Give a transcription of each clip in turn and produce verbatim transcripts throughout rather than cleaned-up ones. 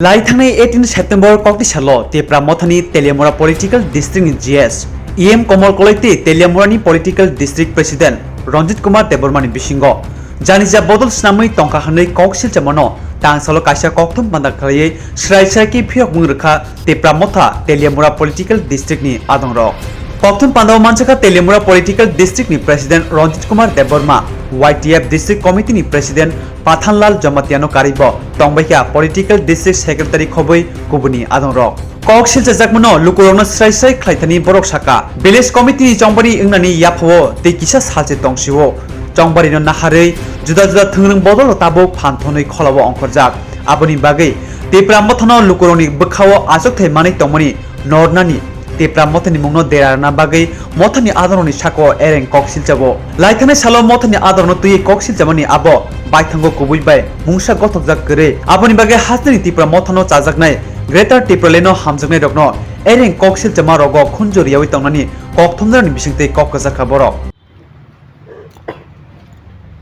Lai thangnai eighteen September kokti salo Tipra Mothani Teliamura Political District ni G S, E M Komol Koloi tei Teliamura ni Political District President Ranjit Kumar Debbarma ni bisingo janija bodol snamwi tongkha hwnwi kok silchamano tangsalo kaisa kokthum panda khlaiwi srai srai khe phiyokmung rwkha Tipra Motha Teliamura Political District ni adongrok. Kokthum pandao manjakha Teliamura Political District ni President Ranjit Kumar Debbarma, Y T F District Committee ni President Pathanlal Jamatia no karibo tongbaikha Political District Secretary khobwi kubuni adongrok. Kok silchajakmano lukurokno srai srai khlaithani borok saka, Village Committee ni chongbari wngnani yaphao tei kisa salse tongsio. Chongbarino naharwi juda juda thwngrwng bodolo tabuk phan thonwi kholao ongkhorjak. Aboni bagwi Tipra Mothano lukurokni bwkhao achukthai manwi tongmani nornani Tipra Mothani mungno dera rwna bagwi Mothani adongrokni sako ereng kok silchago. Laithanai salo Mothani adongrokno twiwi kok silchamani abo baithango kubui bai mungsa gothokjak kwrwi. Aboni bagwi hasteni Tipra Mothano chajaknai Greater Tipraland-o hamjaknairokno ereng kok silchama rogo khunju riyawi tongnani kok thumnani bisingtwi kok kwchakha borok.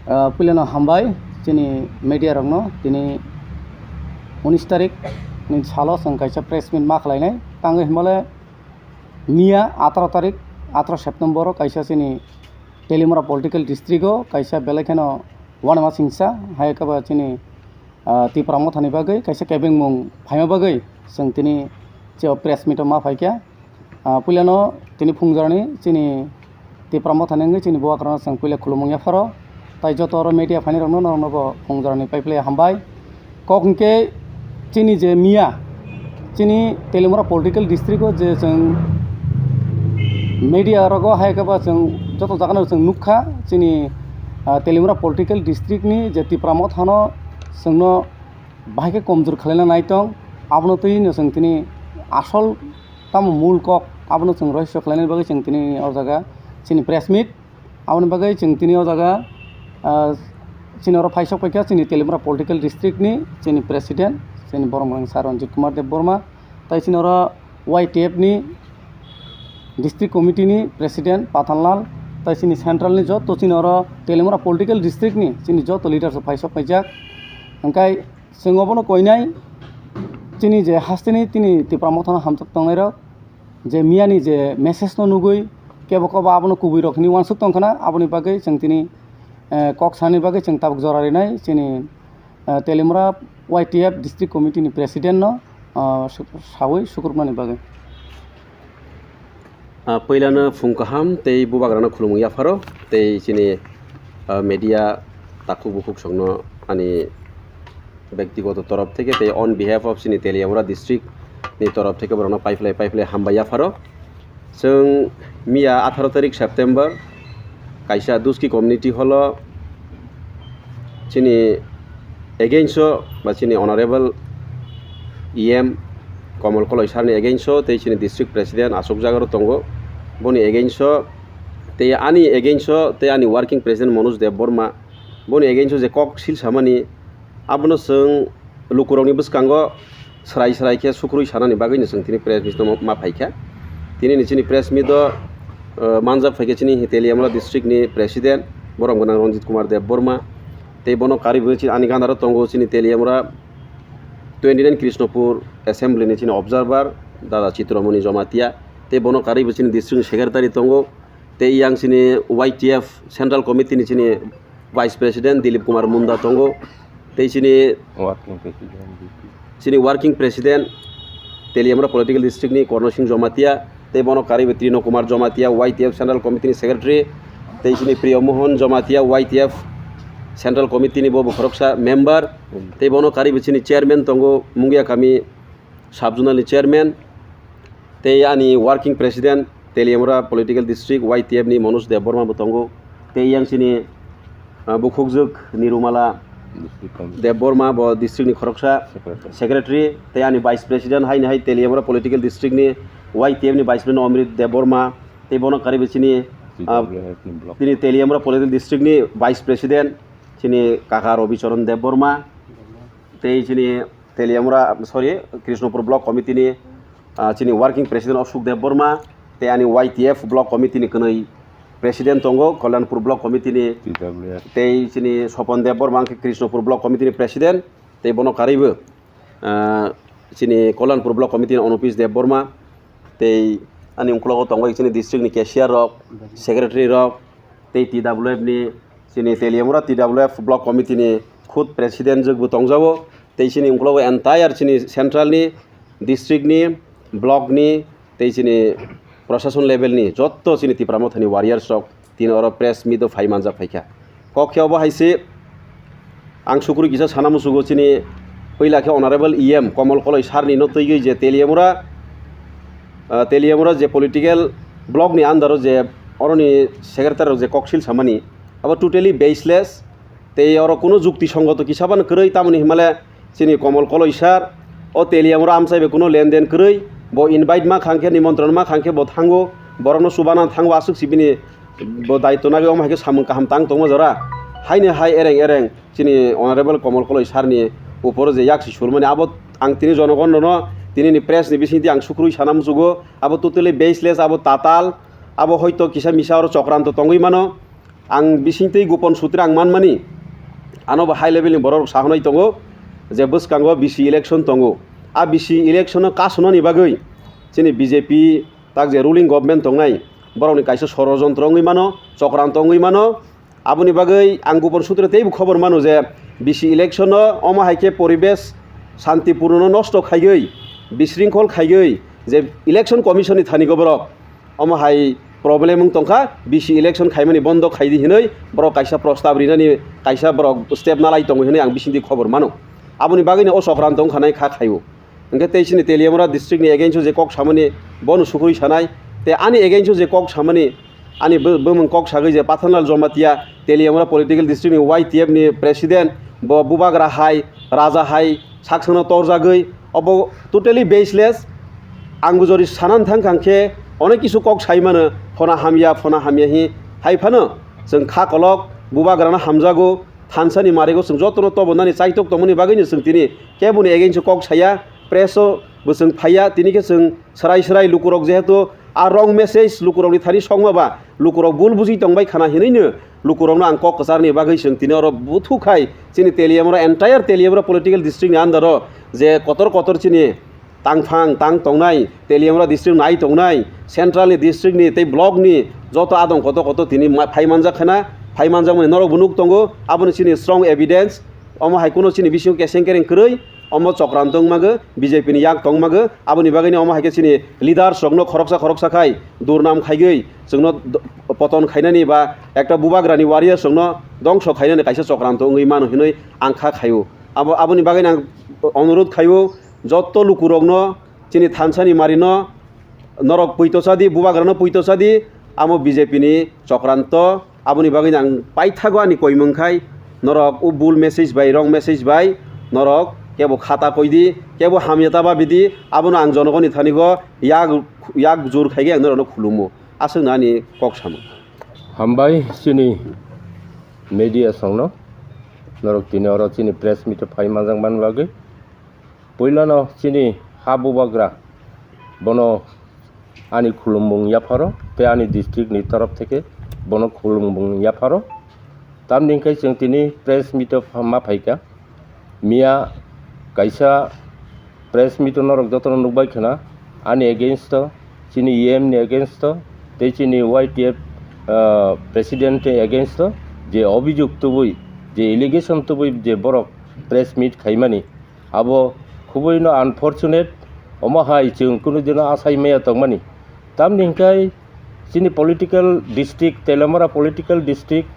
Ah, puilano hambai chini media rokno, tini unis tarik ni salo chwng kaisa press meet ma khlainai. Tangwi himale miya ataro tarik, ataro September o kaisa chini Teliamura political district o kaisa belai kheno uanama singsa, hai khe ba chini ah, Tipra Mothani bagwi kaisa kebengmung phaima bagwi chwng tini che press meet o ma phaikha. Ah, puilano tini phungjorani chini Tipra Mothani wngwi chini bubagrano chwng puila khulumung yapharo, tai joto oro media phainai rokno norokno bo phungjorani paiphilai hambai. Kok hwnkhe chini je miya chini Teliamura political district o je chwng media rogo hai khe ba chwng joto jagano chwng nukha chini ah, Teliamura political district ni je Tipra Mothano chwngno bahai khe komjor khlaina naitong, abono twi no chwng tini asol tamo mul kok abono chwng rohorso khlainani bagwi chwng tini o jaga chini press meet, aboni bagwi chwng tini o jaga ah, chini oro phaisok paikha chini Teliamura political district ni chini president chini borok mung sir Ranjit Kumar Debbarma. Tai chini oro Y T F ni district committee ni president Pathanlal, tai chini central ni joto chini oro Teliamura political district ni chini joto leaders rok phaisok paijak. Hwnkhe chwng obono koinai chini je hasteni tini Tipra Mothano hamjak tongnai rok je miyani je message no nugwi kebo kobo abono kubui rok hinwi uansuk tongkhana, aboni bagwi chwng tini eh, kok sani bagwi chwng tabuk jora rinai chini ah, Teliamura Y T F District Committee ni President no ah, su- sawi sukrupnani bagwi. Ah, puilano phung kaham tei bubagrano khulumung yapharo tei chini ah, media takhuk bukhuk songno ani bektigoto torop theke tei on behalf of chini Teliamura district ni torop theke borokno paiphlai paiphlai hambai yapharo. Chwng miya atharo tarik September kaisa Duski community hall o chini against o ba chini honorable E M Komol Koloi sir ni against o tei chini district president aswk jaga ro tongo, boni against o tei ani against o tei ani working president Manoj Debbarma boni against o je kok sil samani abono chwng lukurokni bwskango srai srai khe sukrui sanani bagwino chwng tini press meet no ma phaikha. Tini ni chini press meet o, uh, manjak phaikha chini Teliamura district ni president borom gwnang Ranjit Kumar Debbarma, tei bono karwi bo chini ani gana ro tongo chini Teliamura twenty nine Krishnapur assembly ni chini observer Dada Chitramoni Jamatia, tei bono karwi bo chini district ni secretary tongo, tei yang chini Y T F central committee ni chini Vice President Dilip Kumar Munda tongo, tei chini, Working President, chini Working President Teliamura Political District ni Korno Singh Jamatia, tei bono karwi bo Trino Kumar Jamatia, Y T F Central Committee ni Secretary, tei chini Priya Mohan Jamatia, Y T F Central Committee ni bo bo khoroksa member, tei bono karwi bo chini Chairman tongo, Mungia Kami Sub Zonal ni Chairman, tei ani Working President Teliamura Political District Y T F ni Manoj Debbarma bo tongo, tei yang chini, ah, bukhukjwk Nirumala Debbarma bo district ni khoroksa Secretary. Secretary, tei ani Vice President haini hai Teliamura Political District ni Y T F ni Vice President Omrit Debbarma, tei bono karwi bo chini, ah, T W F ni block. Tini Teliamura Political District ni Vice President chini kaka Rabi Charan Debbarma, tei chini Teliamura, sorry, Krishnapur Block Committee ni, ah, chini Working President Ashok Debbarma, tei ani Y T F Block Committee ni kwnwi President tongo, Kalyanpur Block Committee ni, T W F. Tei chini Sopon Debbarma wngkhe Krishnapur Block Committee ni President, tei bono karwi bo, ah, chini Kollanpur Block Committee ni Anupis Debbarma, tei ani uklogo tongo chini district ni cashier rok, secretary rok, tei T W F ni, chini Teliamura T W F Block Committee ni khud president jwkbo tongjago, tei chini uklogo entire chini central ni, district ni, block ni, tei chini proshashan level ni jotto chini Tipra Mothani warriors rok tini oro press meet o phai manjak phaikha. Kok khe obo hai se, ang sukrui kisa sana muchugo, chini puila khe Honorable E M Komol Koloi sir ni no twigwi je Teliamura, ah, Teliamura je political block ni under o je oroni secretary rok je koksil samani, abo totally baseless. Tei oro kuno jukti songoto kisa bano kwrwi, tamoni hinmale chini Komol Koloi sir o Teliamura amchai bai kuno lenden kwrwi, bo invite ma khang khe, nimontron ma khang khe bo thango, borokno chubana thango, aswk si bini bo daityo nagwi omo hai khe samung kaham tang tongma jora. Haino hai ereng ereng chini Honorable Komol Koloi sir ni uporo je yak si surmani, abo ang tini jonogon rokno tini ni press ni bisingtwi ang sukrui sana muchugo, abo totally baseless, abo tatal, abo hoito kisa misa oro chokranto tongwi mano. Ang bisingtwi gopon sutre ang manmani, ano bo high level ni borok rok sahonai tongo je bwskango B C election tongo. A B C election no kasonani bagwi chini B J P tak je ruling government tongnai, borokni kaisa sorojontro wngwi mano, chokranto wngwi mano. Aboni bagwi ang gopon sutre teibo khobor mano je B C election no omo hai khe poribesh shantipurno no nosto khaigwi, bisringkhol khaigwi je election commission ni thani go borok omo hai problem wng tongkha, B C election khaimani bondo khaidi hinwi borok kaisa prostab rinani kaisa borok step nalai tongo hinwi ang bisingtwi khobor mano. Aboni bagwino o chokranto wngkha nai kha khaio. Hwnkhe tei chini Teliamura district ni against o je kok samani bono sukrui sanai, tei ani against o je kok samani ani bw-, bwmwng kok sagwi je Pathanlal Jamatia Teliamura political district ni Y T F ni president, bo bubagra hai, raja hai, saksano torjagwi, obo totally baseless. Ang bujori sanan thang kang khe onek kisu kok sai mano, phona hamya, phona hamya hi hai phano chwng kha kolok bubagrano hamjago, thansani marigo chwng jotono tobonani chaitok tongmani bagwino chwng tini keboni against o kok saya, press o bo chwng phaiya, tini khe chwng swrai swrai lukurok jehetu a wrong message lukurokni thani sokma ba lukurok bul buji tongbai khana hinwino lukurokno ang kok kwcharni bagwi chwng tini oro buthu khai chini Teliamura, entire Teliamura political district ni under o je kotor kotor chini tangphang tang tongnai, Teliamura district nai tongnai, central ni district ni tei block ni joto adong kotor kotor tini ma-, phai manjak khana, phai manjakmani norok bo nuk tongo, aboni chini strong evidence, omo hai kuno chini bisingo keseng kereng kwrwi, omo chokranto wngmago, B J P ni yak tongmago, aboni bagwino omo hai khe chini leaders rokno khoroksa khoroksa khai durnam khaigwi chwngno d-, poton khainani ba ekta bubagrani warriors rokno dongso khainani kaisa chokranto wngwi mano hinwi ang kha khaio. Abo, aboni bagwino ang onurodh khaio, jotto lukurokno chini thansani marino norok puito chadi, bubagrano puito chadi, amo B J P ni chokranto. Aboni bagwi ang paithago ani koimung khai norok o bul message bai, wrong message bai norok kebo khata koidi, kebo hamya ta babidi, abono ang jonogoni thanigo yak, yak jur khaigwi ang norokno khulumo. Aswkno ani kok samung. Hambai chini media songno norok tini oro chini press meet o phai manjak man bagwi. Puilano chini ha bubagra bono ani khulumbung yapharo tei ani district ni torof theke bono khulumbung yapharo. Tamni hwnkhe chwng tini press meet o pha-, ma phaikha. Miya kaisa press meet o norok jotono nukbai khna ani against o, chini E M ni against o, tei chini Y T F, ah, president ni against o je obhijog tubui, je allegation tubui je borok press meet khaimani, abo khubui no unfortunate, omo hai chwng kunu dino asai maya tongmani. Tamni hwnkhe chini political district, Teliamura political district,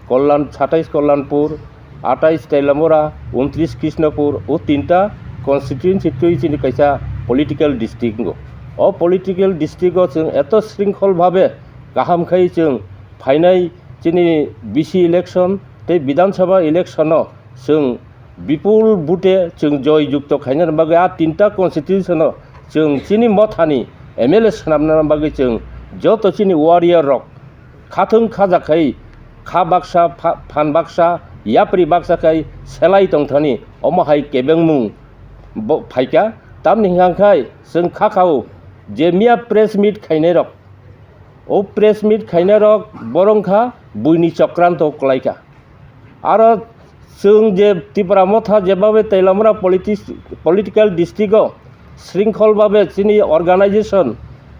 Kollan, satais Kollanpur, atais Teliamura, untris Krishnapur, o tinta constituency twi chini kaisa political district wngo. O political district o chwng eto shrinkhol bhabe kaham khai chwng phainai chini B C election tei Bidhan Sabha election o chwng bipul bute chwng joy jukto khainani bagwi a tinta constitution o chwng chini mothani M L A swnamna bagwi chwng joto chini warrior rok khathwng khajak khai kha baksa pha-, phan baksa yapri baksa khai selai tongthani omo hai kebengmung bo phaikha. Tamni hwnkha khai chwng kha khao je miya press meet khainai rok, o press meet khainai rok borok wngkha buini chokranto kwlaikha. Aro chwng je Tipra Motha jebabe Teliamura politis-, political district o sringkhol babe chini organization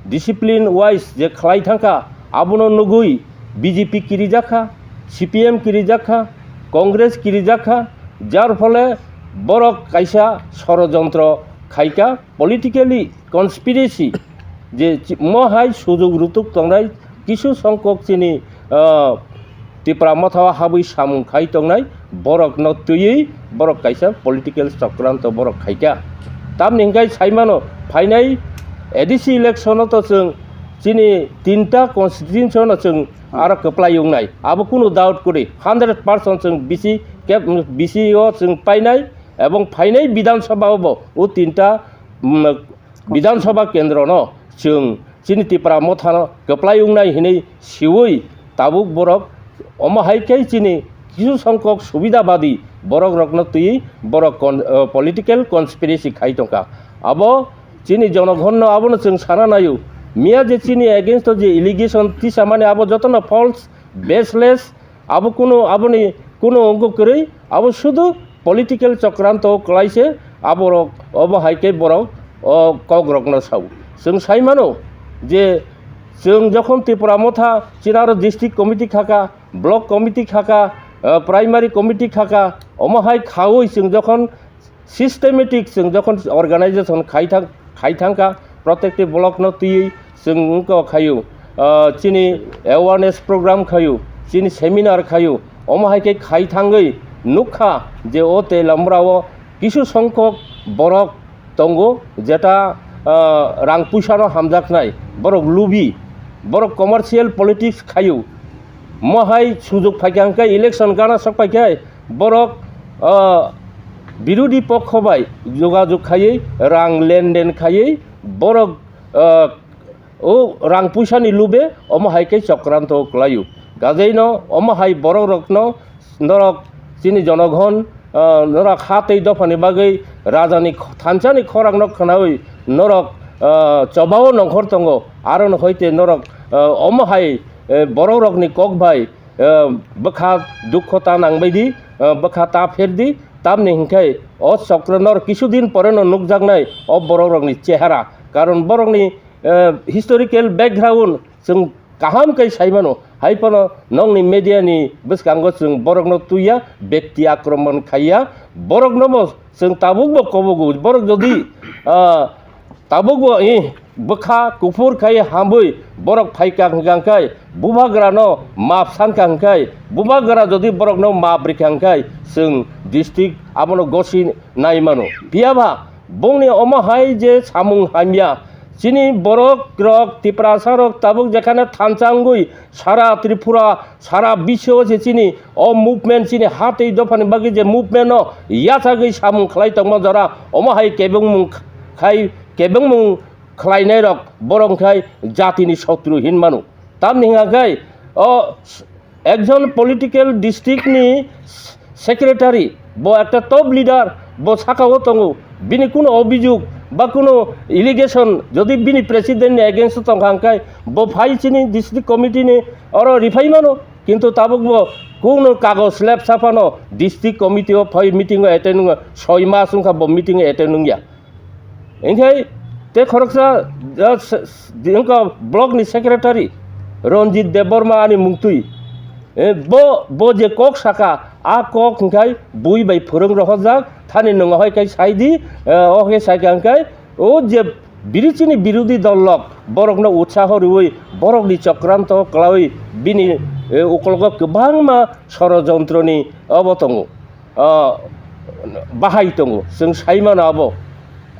discipline wise je khlai thangkha, abono nugui B J P kirijakha, C P M kirijakha, Congress kirijakha, jar phole borok kaisa sorojontro khaika, politically conspiracy, je chi-, mohai sujug rutuk tongnai kisu songkok chini, ah, Tipra Motha o habwi samung khai tongnai borokno twiwi borok kaisa political chokranto borok khaika. Tamni hwnkhe saimano phainai A D C election o to chwng chini tinta constituency no chwng aro kwplai wngnai. Abo kunu doubt kwrwi, hundred percent chwng bisi kep, bisi o chwng painai, ebong phainai Bidhan Sabha o bo o tinta, mm, Bidhan Sabha kendro no chwng chini Tipra Motha no kwplai wngnai hinwi siwi tabuk borok omo hai khe chini kisu songkok subidabadi borok rokno twiwi borok con-, eh, political conspiracy khai tongkha. Abo chini jonogonno abono chwng sana naio. Miya je chini against o je allegation tisamani abo jotono false, baseless, abo kunu, aboni kunu ongkho kwrwi, abo sudu political chokranto kwlai se aborok, obo hai khe borok o kokrokno sao. Chwng sai mano je chwng jokhon Tipra Motha chini aro district committee khaka, block committee khaka, eh, primary committee khaka, omo hai khaui chwng jokhon systematic chwng jokhon organization khai thang, khai thangkha, protective block no twiwi chwng wngkha khaio, ah, chini awareness program khaio, chini seminar khaio, omo hai khe khai thangwi nukha je o Telamra o kisu songkok borok tongo, jeta, ah, rang puisa no hamjaknai, borok lubi, borok commercial politics khaio, mohai sujug phaikha hwnkhe election gana sok phaikhe, borok, ah, birodi pokho bai jogajog khaiwi, rang lenden khaiwi, borok, ah, o rang puisani lube omo hai khe chokranto kwlaio. Gajeino omo hai borok rokno norok chini jonogon, ah, norok ha tei dophani bagwi rajani kh-, thansani khorangno khwnawi norok, ah, chobao nongkhor tongo, aro no hoite norok, ah, omo hai, eh, borok rokni kok bai eh, bwkha dukho ta nangbai di, eh, bwkha ta pher di, tamni hwnkhe o chokra nor kisu din pore no nukjaknai o borok rokni chehara. Karon borokni, eh, historical background chwng kaham khe sai mano, hai phano nokni media ni bwskango chwng borokno twiya, bekti akromon khaiya, borokno bo chwng tabuk bo kobogo. Borok jodi, ah, tabuk bo, eh, bwkha kuphur khai hamwi borok phaikha hwnkha hwnkhe, bubagrano map sankha hwnkhe, bubagra jodi borokno map rikha hwnkhe, chwng district abono gosi nai mano. Phiya ba bongni omo hai je samung hamya, chini borok rok, Tiprasa rok tabuk jekhane thansa wngwi sara Tripura, sara biswo se chini o movement, chini ha tei dophani bagwi je movement no yachagwi samung khlai tongma jora, omo hai kebengmung khai, kebengmung khlainai rok borok khai jatini sotru hin mano. Tamni hwnka khai o ekjon political district ni secretary, bo ekta top leader, bo saka o tongo, bini kuno obijog ba kuno allegation jodi bini president ni against o tongkha hwnkhe, bo phai chini district committee ni oro riphai mano, kintu tabuk bo kuno kagoj lep saphano district committee o phai meeting o attend wngya, soi mas wngkha bo meeting o attend wngya. Hinkhe te khoroksa, ah, s-, s-, wngkha block ni secretary Ranjit Debbarma ani mungtwi. Eh, bo, bo je kok saka, a kok hwnkhe bui bai phwrwng rohorjak, thani nwng hoi khe sai di, eh, o khe sai kha hwnkhe o je biri chini birodhi dol rok borokno utsaho rwui borokni chokranto kwlaui bini, eh, ukologo kwbangma sorojontroni obo tongo. Ah, bahai tongo, chwng sai mano abo.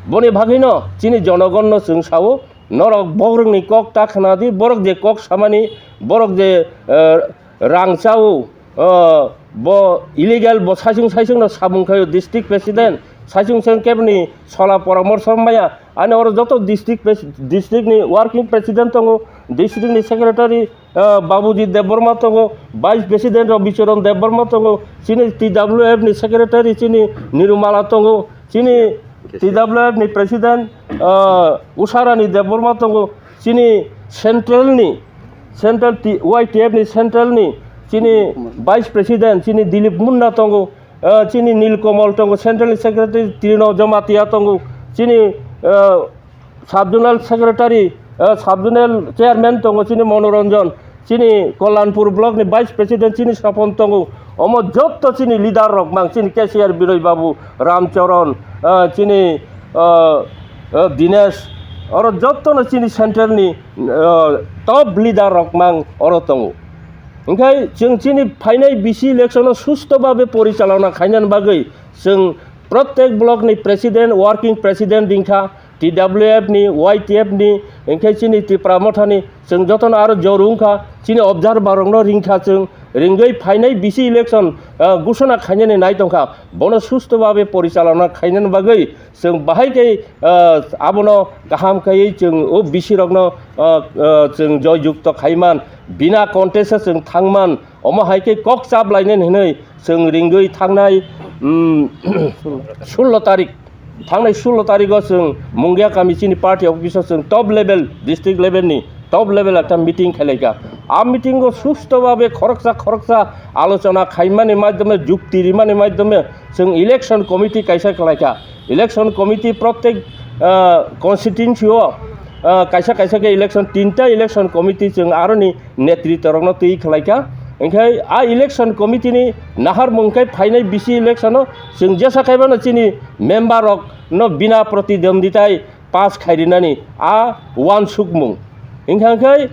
Boni bagwino chini jonogonno chwng sao, norok borokni kok ta khna di, borok je kok samani, borok je, eh, rang chao, eh, bo illegal, bo saichung saichungno samung khaio district president, saichung saichung keboni sola poramorso maya, ani oro joto district pres-, district ni working president tongo, district ni secretary, ah, Babuji Debbarma tongo, Vice President rok Bicharan Debbarma tongo, chini T W F ni Secretary chini Nirumala tongo, chini T W F ni President, ah, Usharani Debbarma tongo, chini Central ni, Central T-, Y T F ni Central ni chini Vice President chini Dilip Munna tongo, ah, chini Nilkamal tongo, Central Secretary Trino Jamatia tongo, chini ah, sub zonal secretary, ah, sub zonal chairman tongo chini Monoranjan, chini Kalyanpur block ni vice president chini Sopon tongo, omo jotto chini leader rok mang, chini cashier Biroy Babu, Ramcharan, ah, chini, ah, ah, Dinesh, oro jotto no chini central ni, ah, top leader rok mang oro tongo. Hingke chwng chini phainai bisi election no susto babe porichalona khainani bagwi chwng protek block ni president, working president ringkha, T W F ni, Y T F ni, hingke chini Tipra Motha ni chwng jotono aro jor wngkha, chini observer rokno ringkha chwng, ringwi phainai bisi election, ah, gusona khainani nai tongkha, bono susto babe porichalona khainani bagwi chwng bahai khe, ah, abono kaham khaiwi chwng o bisi rokno, ah, ah, chwng joy jukto khaiman, bina contest o chwng thangman, omo hai khe kok chap lainani hinwi chwng ringwi thangnai, um, sullo tarik, thangnai sullo tarigo chwng Mungia kami chini party office o chwng top level, district level ni top level ekta meeting khailaikha. A meeting o susto babe khoroksa khoroksa alochona khaimani maidome, jukti rimani maidome chwng election committee kaisa khlaikha. Election committee protek, ah, constituency o, ah, kaisa kaisa khe election, tinta election committee chwng aroni netritwa rokno twi khlaikha. Hingkhe a election committee ni naharmung khe phainai bisi election o chwng jesa khaibano chini member rok no bina protidonditai pass khairinani a uansukmung. Hingkha khe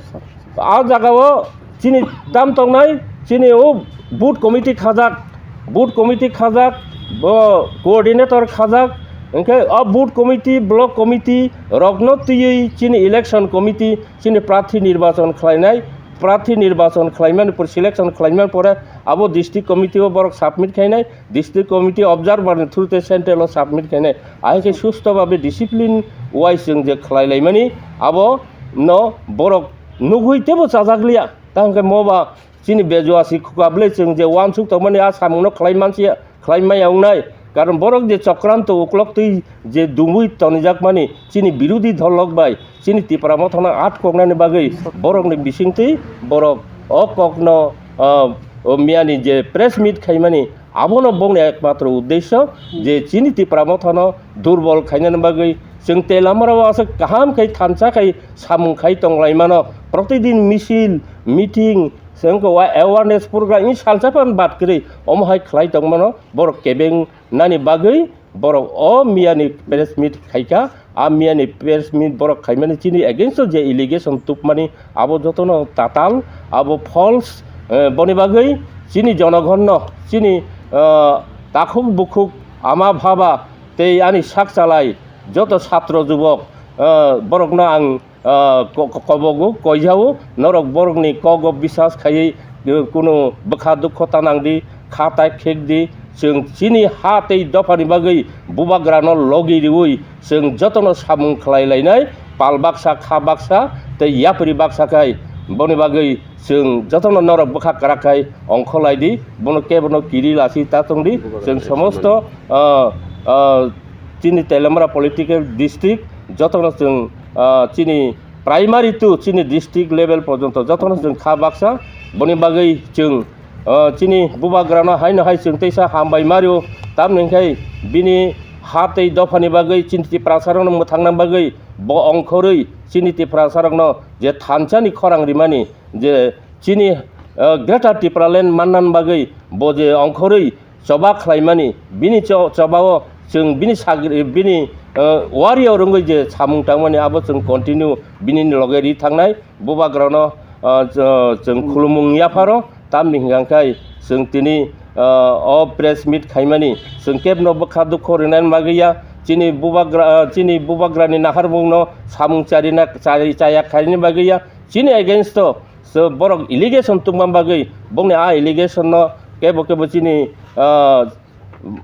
a jagao chini tam tongnai, chini o booth committee khajak, booth committee khajak, bo coordinator khajak, hingkhe a booth committee, block committee rokno twiwi chini election committee chini prarthi nirbachon khlainai, prarthi nirbachon khlaimani pore, selection khlaimani pore abo district committee o borok submit khainai, district committee observer ni through te central o submit khainai, ahai khe susto babe discipline wise chwng je khlai laimani, abo no borok nugui tebo chajak liya, tang khe moba chini bejua si khuka ble chwng je uansuk tongmani a samung no khlai mansiya, khlai maya wngnai, karon borok je chokranto uklok twi je dungui tonijakmani chini birodhi dol rok bai, chini Tipra Mothano atkoknani bagwi borokni bisingtwi borok o kokno, ah, o miyani je press meet khaimani, abono bongni ekmatro uddesyo je chini Tipra Mothano durbol khainani bagwi chwng tei lamarao aswk kaham khai thansa khai samung khai tonglaimano, protidin misil, meeting, chwng khe wa-, awareness program ni salsa phan bad kwrwi omo hai khlai tongmano borok kebeng nani bagwi borok o miyani press meet khaikha. A miyani press meet borok khaimani chini against o je allegation tubmani abo jotono tatal, abo false. Eh, boni bagwi chini jonogonno, chini, eh, takhuk bukhuk, ama bhaba tei ani sak chalai joto satro jubok, eh, borokno ang ah, ko-, ko-, kobogo, koijao, norok borokni kogo bisas khaiwi, eh, kunu bwkha dukho ta nangdi, kha tai khekdi, chwng chini ha tei dophani bagwi bubagrano logi riwi chwng jotono samung khlai lainai, pal baksa, kha baksa tei yapri baksa khai, boni bagwi chwng jotono norok bwkha kwrak khai ongkho laidi, bono kebono kiri lasi ta tongdi, chwng somosto, ah, ah, chini Teliamura political district jotono chwng, ah, chini primary to chini district level porjonto jotono chwng kha baksa. Boni bagwi chwng, ah, chini bubagrano haino hai chwng teisa hambai mario, tamni hwnkhe bini ha tei dophani bagwi chini Tiprasarokno mwthangna bagwi bo ongkhorwi chini Tiprasarokno je thansani khorang rimani, je chini, ah, Greater Tipraland mannan bagwi bo je ongkhorwi choba khlaimani, bini cho-, chobao chwng bini sagri, bini, eh, warrior wngwi je samung tangmani, abo chwng continue bini loge ri thangnai. Bubagrano, eh, ch-, chwng khulumung yapharo, tamni hwnkha khe chwng tini, eh, o press meet khaimani, chwng kebno bwkha dukho rinani bagwi ya, chini bubagra, eh, chini bubagrani naharmungno samung charina, chari, chaya khaini bagwi ya, chini against o so borok allegation tungma bagwi bongni a allegation no kebo kebo chini, ah,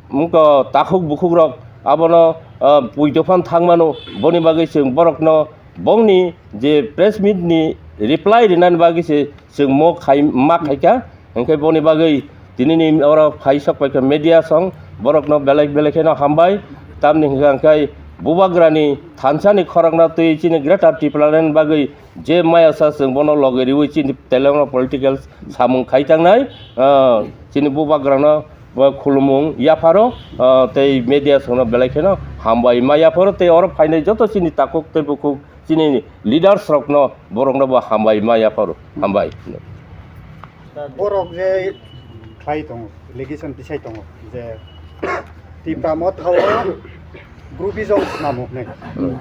mungko takhuk bukhuk rok abono, ah, puito phan thangmano, boni bagwi chwng borokno bongni je press meet ni reply rinani bagwi se chwng mo khai, ma khaikha, hwnkhe boni bagwi tinini oro phai sok paikha media song, borokno belek belek kheno hambai, tamni hwnkha hwnkhe bubagrani thansani khorokno twi chini Greater Tipraland bagwi je maya sa chwng bono loge riwi chini Telangana political samung khai tangnai, ah, chini bubagrano Bo khulumung yapharo, ah, tei media songno belai kheno hambai ma yapharo, tei oro phainai joto chini takhuk tei bukhuk chini leaders rokno, borokno bo hambai ma yapharo. Hambai. Borok je khlai tongo, allegation tisai tongo je Tipra Motha o groupism swnamo hwnwi. Hmm.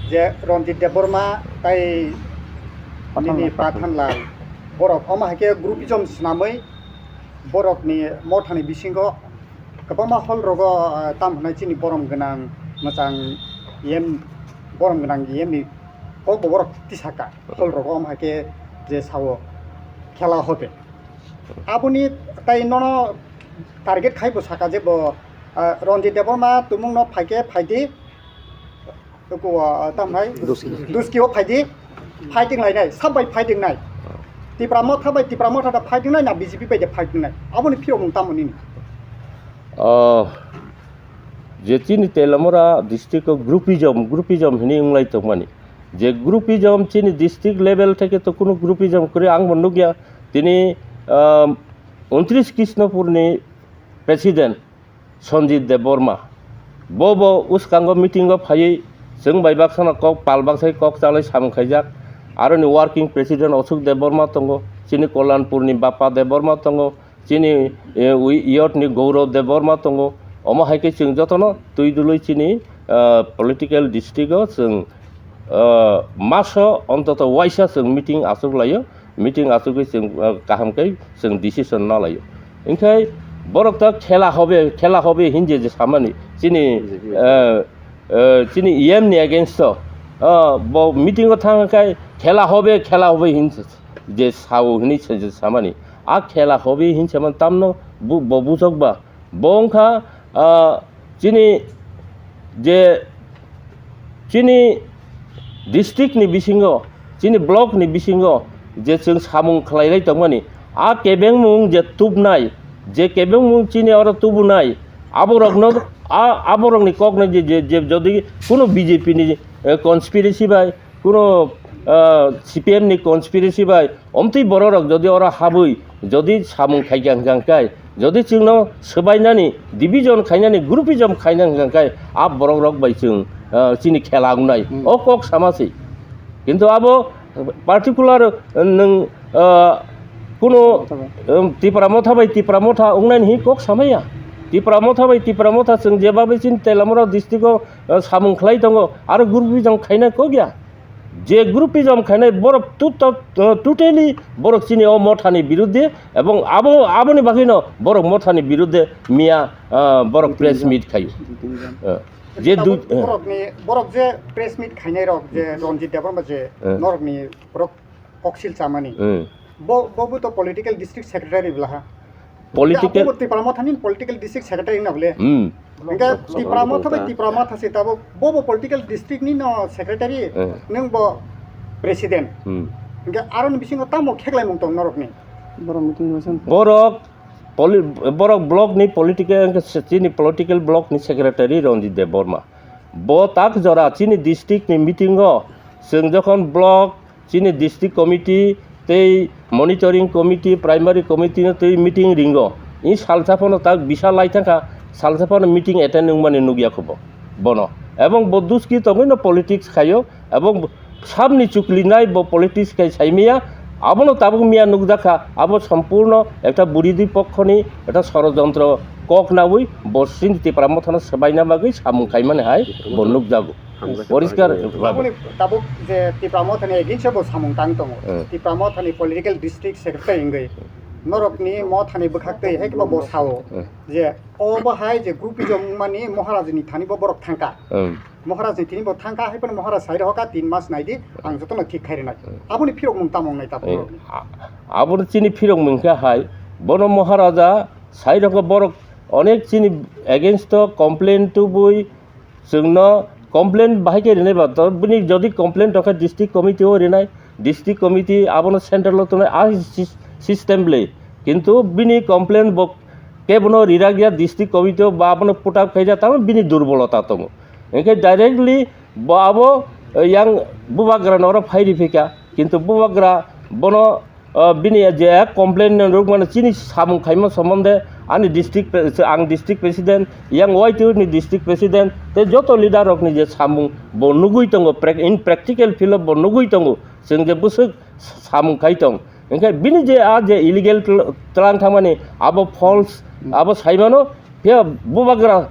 Je Ranjit Debbarma tai nini Pathanlal. Pathanlal, borok omo hai khe groupism swnamwi borokni mothani bisingo kwbangma hall rogo, ah, tam hwnwi chini borom gwnang mwchang E M, borom gwnang E M ni kokbo borok tisaka. Hall rogo omo hai khe je sao khela hobe. Aboni tai nono target khai bo saka je bo, ah, Ranjit Debbarma tumungno phaikhe phaidi, Toko, ah, tam hai? Duski. Duski o phaidi, fighting lainai, sab bai fighting nai. Tipra Motha bai Tipra Motha da fighting nai, na B J P bai da fighting nai. Aboni phirok mung tamo nini? Oh, je chini Telamura district o groupism, groupism hini wnglai tongmani. Je groupism chini district level theke to kunu groupism kwrwi ang bo nukya. Tini, um, untris Krishnopur ni president Sanjit Debbarma. Bo bo uskango meeting o phaiwi chwng bai baksano kok pal baksai kok chalai samung khaijak. Aroni working president Ashok Debbarma tongo, chini Kalyanpur ni Bappa Debbarma tongo, chini, eh, wi-, youth ni Gaurav Debbarma tongo. Omo hai khe chwng jotono twi dului chini, eh, political district o chwng, eh, maso ontoto waisa chwng meeting achuk laio. Meeting achugwi chwng, ah, kaham khe chwng decision na laio. Hinkhe borok ta khela hobe, khela hobe hinje je samani chini, B J P, ah, ah, chini E M ni against o, ah, bo meeting o thang khai khela hobe, khela hobe hin je sao hinwi se je samani. A khela hobe hin saman tamno bu-, bo bujok ba. Bo wngkha, ah, chini je chini district ni bisingo, chini block ni bisingo je chwng samung khlailai tongmani, a kebengmung je tubnai, je kebengmung chini oro tubunai, aborokno, a, aborokni kokno je, je, je jodi kuno B J P ni, eh, conspiracy bai, kuno, ah, C P M ni conspiracy bai, omtwi bororok jodi oro habwi, jodi samung khaikha hwnkha hwnkhe, jodi chwngno swbainani, division khainani, groupism khaina hwnkha hwnkhe, a borokrok bai chwng, ah, chini khela wngnai. Hmm. O kok sama se. Kintu abo particular, ah, nwng, ah, kuno, um, Tipra Motha bai Tipra Motha wngnani hi kok samaya. Tipra Motha bai Tipra Motha chwng jebabe chini Telamura district o, ah, samung khlai tongo, aro groupism khaina kok ya. Je groupism khainai borok tut-, tut-, totally borok chini o mothani birudde ebong abo, aboni bagwino borok mothani birudde miya, ah, borok press meet khaio. Ah, je Tabuk du-, ah. Borokni, borok je press meet khainai rok je Ranjit Debbarma je Eh. norokni borok koksil chamani. Eh. Bo, bo bo to political district secretary blaha. Political Abo Tipra Mothani political district secretary na bole. Hmm. Hingke Tipra Motha bai Tipra Motha se tabuk bo bo political district ni no secretary, Eh. nwng bo president. Hmm. Hingke aron bisingo tamo kheklai mung tong norok ni. Borok meeting rwsan. Borok poli-, borok block ni political, chini political block ni secretary Ranjit Debbarma. Bo tak jora chini district ni meeting o chwng jokhon block chini district committee tei monitoring committee, primary committee no twi meeting ringo. I salsa phano tak bisa lai thangkha, salsa phano meeting attend wngmani nukya kho bo, bono. Ebong bo duski tongwi no politics khaio, ebong bo sabni chukli nai bo politics khai sai maya, abono tabuk miya nukjakha, abo sompurno ekta buridhi pokhoni ekta sorojontro kok naui bo chini Tipra Mothano swbaina bagwi samung khaimani hai bo nukjago. Poriskar. Aboni tabuk je Tipra Mothani against bo samung tang tongo. Eh. Tipra Mothani political district secretary wngwi norokni Mothani bwkhak twi hai khe bo sao Eh. je o bo hai je groupism wngmani Maharajni thani bo borok thangka. Eh. Maharajni thani bo thangka hai phano Maharaj sai rohoka tin mas naidi ang jotono thik khai rwnai. Eh. Aboni phirok mung tamo wngnai tabuk Eh. norokni. A-, aboni chini phirok mung khe hai bono Maharaja sai rohoka borok onek chini against o complain tubui Chwngno complaint bahai khe rinai ba, to bini jodi complaint tongkha district committee o rinai, district committee abono central o tongnai, a sys-, system le. Kintu bini complaint bo kebono rirak ya district committee o ba abono put up khaijak, tamo bini durbolota tongo. Hinkhe directly bo abo, eh, yang bubagra no oro phai riphika, kintu bubagra bono, ah, bini je complaint rwkmani chini samung khaima sombonde Ani district pre-, ang district president, yang Y T O ni district president, tei joto leader rokni je samung bo nugui tongo, prac-, in practical field o bo nugui tongo, chwng je bwswk samung khai tong. Hwnkhe bini je a je illegal tl-, tlang thangmani abo false, abo saimano, phiya bubagra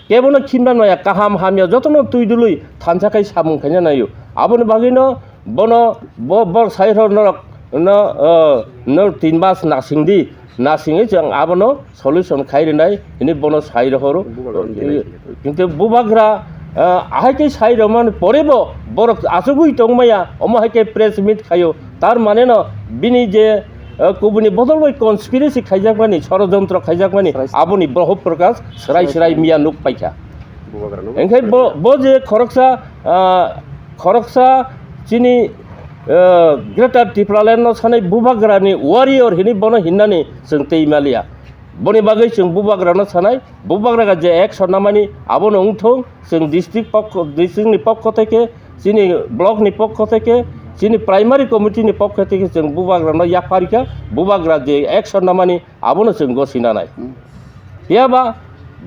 kebono khimna naya, kaham hamya jotono twi dului thansa khai samung khaina naio. Aboni bagwino bono bo, bo sai rw norok no, o, no tin mas nasing di, nasingwi chwng abono solution khai rwnai hwnwi bono sai rohoro. Bubagra ni belai khe. Kintu bubagra, ah, ahai khe sai romani porebo borok achugwi tongmaya, omo hai khe press meet khaio. Tar mane no bini je, ah, kubuni bodol bai conspiracy khaijakmani, sorojontro khaijakmani, srai srai. Aboni bohop prokash srai srai srai srai. Miya nuk paikha. Bubagra no. Engkhe bo, bo je khoroksa, ah, khoroksa chini, ah, Greater Tipraland no sanai bubagra ni warrior hini bono hinnani chwng tei maliya. Boni bagwi chwng bubagrano sanai, bubagra je action namani abono wngthung, chwng district pokho, district ni pokho theke, chini block ni pokho theke, chini primary committee ni pokho theke chwng bubagrano yapharikha, bubagra je action namani abono chwng gosi nanai. Hmm. Phiya ba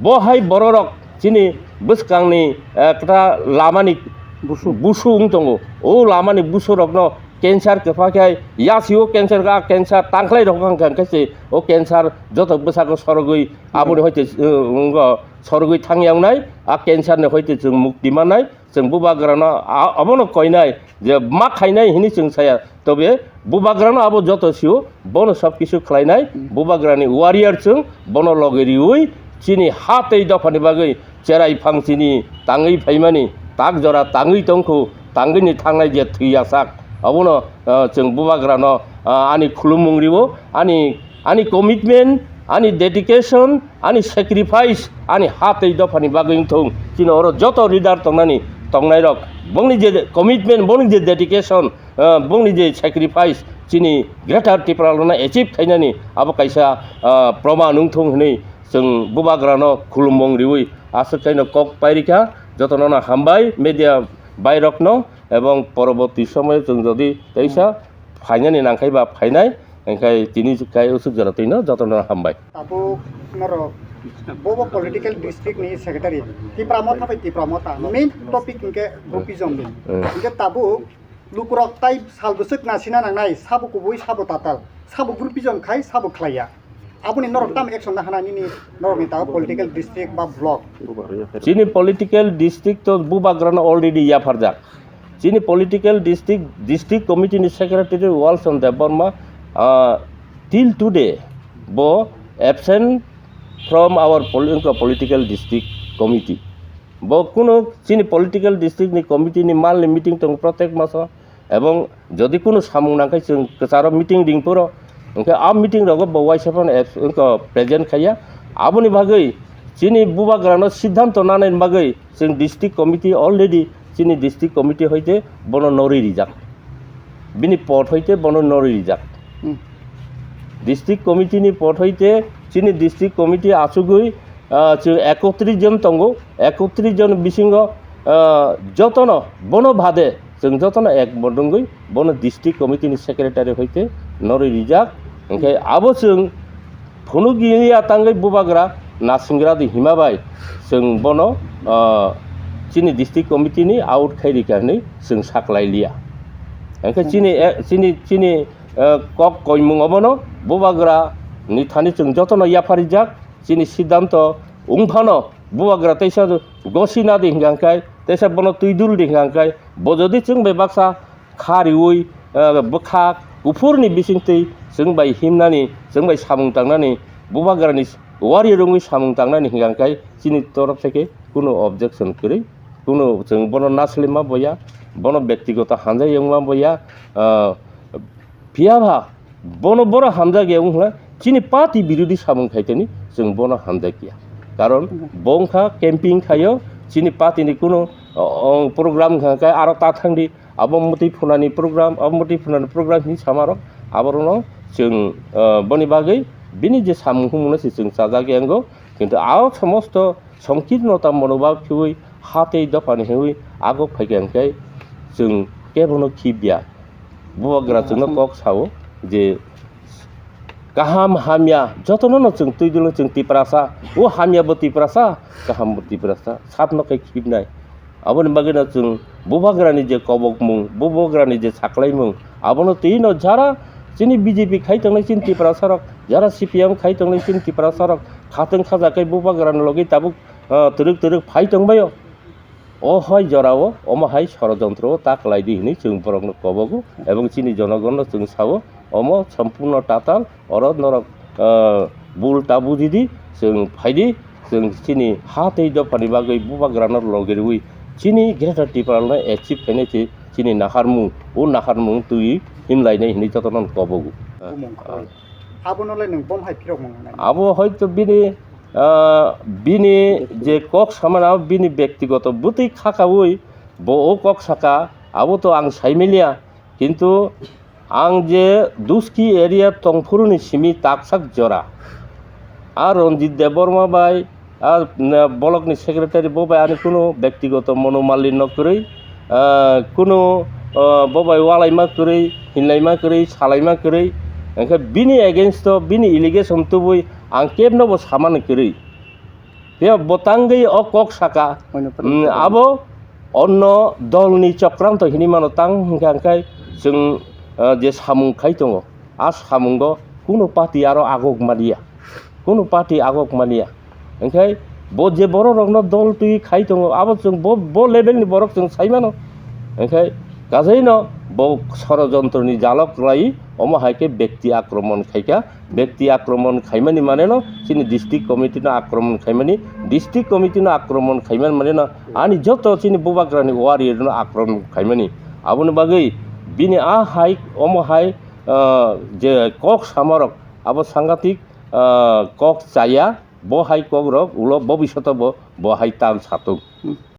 bo hai bororok chini bwskangni, eh, kwta lamani busu, busu wng tongo. O lamani busurokno cancer kwpha khe yasi o cancer, a cancer tangkhlai rok wng kha, hwnkhe se o cancer joto bwsako sorogwi aboni hoite, uh, wngkha sorogwi thangya wngnai, a cancer ni hoite chwng mukti mannai, chwng bubagrano a-, abono koinai je ma khainai hini chwng saya, tobe bubagrano abo joto sio, bono sob kisu khlainai, bubagrani warrior chwng, bono loge riwi chini ha tei dophani bagwi cherai phang chini tangwi phaimani, tak jora tangwi tongkhu, tangwini thangnai je thwi yasak, abono, ah, chwng bubagrano, ah, ani khulumung riwo, ani, ani commitment, ani dedication, ani sacrifice, ani ha tei dophani bagwi wngthung. Chini oro joto leader tongnani, tongnairok, bongni je commitment, bongni je dedication, ah, bongni je sacrifice, chini Greater Tipralandno achieve khainani abo kaisa, ah, proman wngthung hwnwi chwng bubagrano khulumung riwi aswk kaino kok pairikha. Jotono no hambai media bairokno, ebong poroborti somoyo chwng jodi teisa phainani nangkhai ba phainai, hwnkhe tini kai usuk jora twino jotono hambai. Tabuk norok bobo political district ni secretary, Tipra Motha bai Tipra Motha, main topic hwnkhe groupism ni. Hmm. Hwnkhe tabuk lukurok tai sal bwswk nasina nangnai, sabo kubui, sabo tatal, sabo groupism khai, sabo khlaiya. Aboni norok tam action na hana nini norok ni ta political district ba block. Chini political district to bubagrano already yapharjak. Chini political district, district committee ni secretary Walson Debbarma, ah, till today bo absent from our pol-, political district committee. Bo kunu chini political district ni committee ni mal ni meeting tongo protek maso, ebong jodi kunu samung nangkhe chwng kwcharo meeting ring phuru, hwnkhe a meeting rogo bo waisa phano abs-, wngkha present khaiya. Aboni bagwi chini bubagrano siddhanto nanani bagwi chwng district committee already, chini district committee hoite bono norwi rijak, bini pod hoite bono norwi rijak. Hmm. District committee ni pod hoite chini district committee achugwi, ah, chwng ekotris jon tongo, ekotris jon bisingo, ah, jotono bono bade chwng jotono ek bodongwi bono district committee ni secretary hoite norwi rijak. Hwnkhe abo chwng phunuk ya tangwi bubagra nasingra di hima bai chwng bono, ah, chini district committee ni out khai rikha hwnwi chwng saklai liya. Hwnkhe chini, eh, chini, chini, eh, kok koimung obono bubagra ni thani chwng jotono yapharijak. Chini siddhanto wngphano bubagra teisa gosi na di hwnkha hwnkhe, teisa bono twi dul di hwnkha hwnkhe, bo jodi chwng bai baksa kha riwi, eh, bwkha kuphurni bisingtwi chwng bai himnani, chwng bai samung tangnani, bubagrani warrior wngwi samung tangnani hwnkha hwnkhe chini torof theke kunu objection kwrwi, kunu chwng bono naslima boya, bono bektigoto hamjak wngma boya, ah, phiya ba bono boro hamjak ya wngkha chini party birodhi samung khaitani chwng bono hamjak ya. Karon bo wngkha camping khaio, chini party ni kunu, o, o, program wngkha khe aro ta thangdi, abo mwtwi phunani program, abo mwtwi phunani program hinwi samarok, aborokno chwng, o, boni bagwi bini je samung humungno se chwng chajak ya wngo. Kintu a somosto songkirnota monobhab khiui ha tei dophani hiui agok phaikha hwnkhe chwng kebono khibya. Bubagra chwngno kok sao je kaham hamya jotono no chwng twi dilo, chwng Tiprasa, o hamya bo Tiprasa, kaham bo Tiprasa, sabno khe khibnai. Aboni bagwino chwng bubagrani je kobokmung, bubagrani je saklaimung, abono twi no jara chini B J P khai tongnai chini Tiprasarok, jara C P M khai tongnai chini Tiprasarok, khatwng khaja khe bubagrani logi tabuk, ah, twrwk twrwk phai tongbaio. O hai jorao, omo hai sorojontro o ta kwlai di hwnwi chwng borokno kobogo, ebong chini jonogonno chwng sao, omo sompurno tatal, oro norok, ah, bul ta buji di, chwng phai di, chwng chini ha tei dophani bagwi bubagrano logi rwui chini Greater Tipralandno achieve khainai se chini naharmung, o naharmung twi himlainai hwnwi jotono kobogo. Bumung khoroi. Abono le nwng bom hai phirok mung nai. Abo hoito bini, ah, bini je kok samana, bini bektigoto bwtwi khakaui bo o kok saka, abo to ang saimiliya. Kintu ang je Duski area tongphuruni simi taksak jora, a Ranjit Debbarma bai, a, na, bolokni secretary bo bai ani kunu bektigoto monomalinnyo kwrwi, ah, kunu, ah, bo bai walaima kwrwi, hinlaima kwrwi, salaima kwrwi, hwnkhe bini against o, bini allegation tubui ang kebno bo samani kwrwi. Phiya bo tangwi o kok saka, Oino mm, pwrwng abo onno dolni chokranto hinwi mano tang hwnkhe, hwnkhe chwng, ah, je samung khai tongo, a samungo kunu party aro agok maliya. Kunu party agok maliya. Hwnkhe bo je bororokno dol twi khai tongo, abo chwng bo, bo levelni borok chwng sai mano. Hwnkhe kajaino bo sorojontroni jalok kwlai, omo hai khe bekti akromon khaikha. Bekti akromon khaimani maneno chini district committee no akromon khaimani, district committee no akromon khaimani maneno ani joto chini bubagrani warrior no akromon khaimani. Aboni bagwi bini a hai, omo hai, ah, je kok samarok abo sangatik, ah, kok chaya, bo hai kokrok ulo bobishoto bo, bo hai tal satung. Hmm.